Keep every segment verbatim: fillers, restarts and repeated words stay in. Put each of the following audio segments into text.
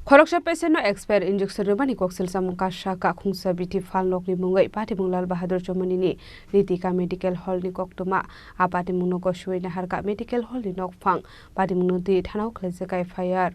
Khoroksa patient no expire injection rwmani koksil chamung kasa kakhungsa bithi phalnokni mungwi patimung Lal Bahadur Chomani ni Ritika Medical Hall ni koktwma. A patimung no gosoi naharkha medical hall ni nokphang. Patimung no twi thana o khlaijak F I R.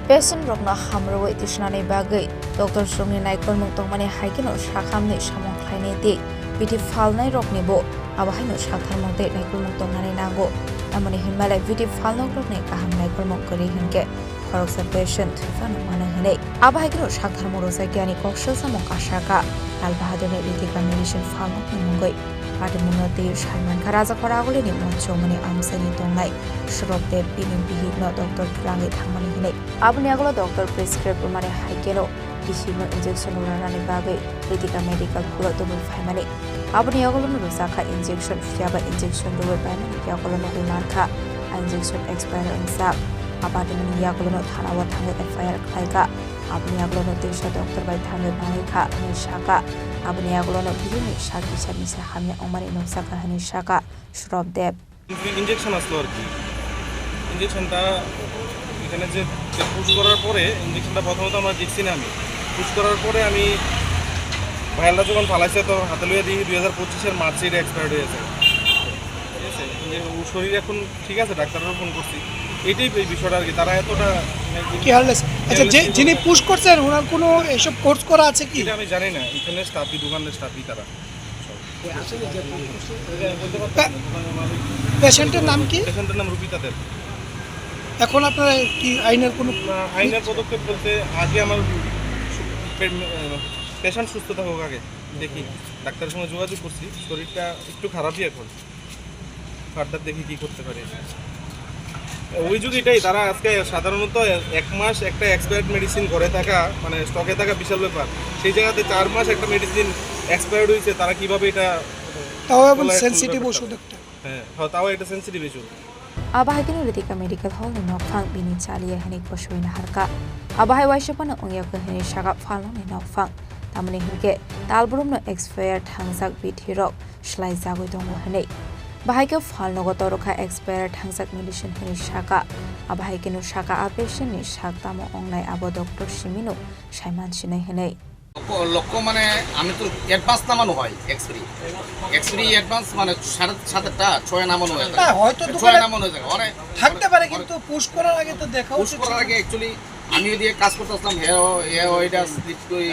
Patient rokno hamrwi tisnani bagwi doctor rokni naikolmung tongmani hai kheno sakhamni samung khlainai tei bithi phalnai rokni bo abo haino saktharmung tei naikolmung tongnani nango. Tamoni hinmale bithi phalnok rokni kaham naikolmung kwrwi hinkhe khoroksa patient thwi phano mano hinwi. Abo hai kheno saktharmung rwjakya ni koksil samung kasa kha Lal Bahadurni Ritika medicine phalnokni mungwi. Patimungno twi saimankha Rajakhor Agulini Monchomani amchaini tongnai Srobdev bini bihikno doctor twlangwi thangmani hinwi. Aboni yagulo doctor prescribe rwmani hai kheno bihikno injection rwnani bagwi Ritika Medical Hall o tubui phaimani. Aboni yagulono rwjakha injection, phiyaba injection rwui paimani yagulo nugwi mankha a injection expire wngjak. A patimungni yagulono thana o thangwi F I R khlaikha. Aboni yagulono teisa doctor bai thangwi manwi kha hwnwi sakha. Aboni yagulono bihikni sak bisar misa hamya wngmani nukjakha hwnwi sakha Srobdev. Injection আসলো আর কি। ইঞ্জেকশনটা এখানে যে, যে পুশ করার পরে ইঞ্জেকশনটা প্রথমত আমরা দেখছি না আমি। পুশ করার পরে আমি ভায়ালটা যখন ফালাইছে, তো হাতে লইয়া দেখি দুই হাজার পঁচিশের মার্চে এটা এক্সপায়ার্ড হয়ে গেছে। ঠিক আছে? যে ও শরীর এখন ঠিক আছে, ডাক্তাররাও ফোন করছি। এটাই এই বিষয়টা আর কি। তারা এতটা মানে কি হারলেস? আচ্ছা, যে, যিনি পুশ করছেন, ওনার কোনো এসব কোর্স করা আছে কি? এটা আমি জানি না। এখানে স্টাফই, দোকানের স্টাফই তারা। পে-, পেশেন্টের নাম কি? পেশেন্টের নাম রুপিতা দেব। এখন আপনারা কি আইনের কোনো না, আইনের পদক্ষেপ বলতে আগে আমার পে-, আহ, পেশেন্ট সুস্থ থাকুক আগে, দেখি। ডাক্তারের সঙ্গে যোগাযোগ করছি, শরীরটা একটু খারাপই এখন। ফার্দার দেখি কি করতে পারি। অভিযোগ এটাই, তারা আজকে সাধারণত এক মাস একটা এক্সপায়ার্ড মেডিসিন ঘরে থাকা, মানে স্টকে থাকা বিশাল ব্যাপার। সেই জায়গাতে চার মাস একটা মেডিসিন এক্সপায়ার্ড হয়েছে, তারা কিভাবে এটা তাও আবার বলা এখন সেনসিটিভ ব্যাপারটা। ওষুধ একটা। হ্যাঁ, হ্যাঁ, তাও একটা sensitive issue. Abo hai kheno Ritika Medical Hall ni nokphang bini chaliya hinwi kosoi naharkha. Abo hai waisa phano wngya khe hinwi sakha phalnokni nokphang. Tamoni hinkhe talbrumno expire thangjak bithi rok swlai jagwi tongo hinwi. Bahai khe phalnogo torokha expire thangjak medicine hinwi sakha. Abo hai kheno sakha a patient ni sak tamo wngnai abo doctor simino saiman sinai hinwi. লক্ষ্য, লক্ষ্য মানে আমি তো অ্যাডভান্স নামানো হয় expiry. Expiry advance মানে সাড়ে সাতটা, ছয় নামানো হয়ে থাকে। না, হয়তো ছয় দোকানে নামানো হয়ে থাকে। অনেক থাকতে পারে, অনেক কিন্তু পুশ করার আগে তো দেখা পুশ উচিত করার ছিল। আগে অ্যাকচুয়ালি আমি ওদিকে কাজ করতে আসলাম, হে, হে ওইটা স্লিপ, ওই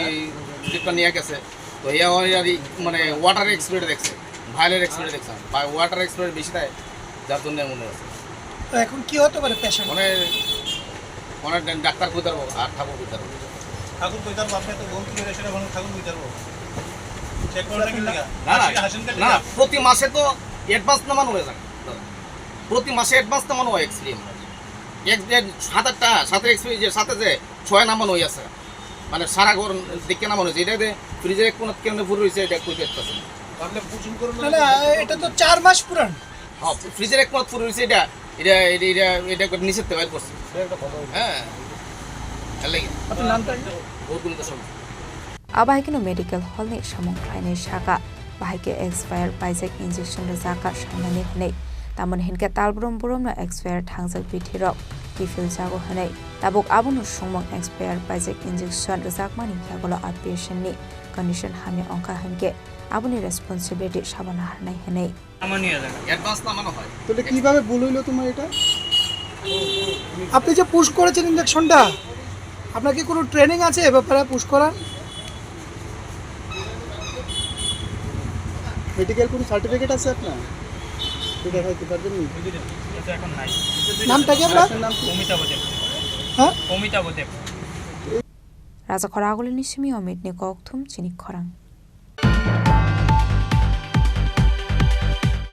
স্লিপটা নিয়ে গেছে। তো হে ওই আর কি, মানে ওয়াটার এক্সপায়ারি দেখছে, ভায়োলেট এক্সপায়ারি দেখছে, বা ওয়াটার এক্সপায়ারি বেশি দেয়, যার জন্য এমন হয়েছে। তো এখন কি হতে পারে পেশেন্ট? মানে, মানে ডা-, ডাক্তার কই তারবো আর ঠাকুর কই তারবো? ঠাকুর কই তারবো? আপনি তো বলতে পেরেছেন এখন ঠাকুর কই তারবো? চেক করে দেখেন না, না। না, না, হাসেন কেন? না, প্রতি মাসে তো অ্যাডভান্স নামানো হয়ে থাকে। প্রতি মাসে অ্যাডভান্স নামানো হয় এক্সপিরিয়েন্স। এক, এক সাত আটটা, সাথে এক্সপিরিয়েন্স, সাথে যে ছয় নামানো হয়ে আছে। মানে সারা ঘর দেখে নামানো হয়েছে। এটা যে ফ্রিজের এক কোণাত কেমনে পড়ে রয়েছে, এটা কই দেখতেছে না। না, না, এটা তো চার মাস পুরান। হ্যাঁ, ফ্রিজের এক কোণাত পড়ে রয়েছে এটা। এটা, এটা, এটা, এটা করে নিচের থেকে বাইর করছে। হ্যাঁ। এর লাগি। আপনার নামটা? গৌতম Das. Abo hai kheno medical hall ni samung khlainai sakha, bahai khe expire paijak injection rwjakha saimani hinwi. Tamoni hinkhe talbrum brumno expire thangjak bithi rok kiphil jago hinwi. Tabuk abono songmung expire paijak injection rwjakmani yagulo a patient ni condition hamya wngkha hinkhe aboni responsibility sabo naharnai hinwi. Advance নামানো হয়। তাহলে কিভাবে ভুল হইলো তোমার এটা? আপনি যে পুশ করেছেন ইঞ্জেকশনটা, আপনার কি কোনো ট্রেনিং আছে এ ব্যাপারে পুশ করার? মেডিকেল কোনো সার্টিফিকেট আছে আপনার? একটু দেখাইতে পারবেন নি? এটা এখন নাই। নামটা কি আপনার? আপনার নাম কি? অমিতাভ দেব। হ্যাঁ? অমিতাভ দেব। Rajakhor Agulini simi Omit ni kok thum chini khorang.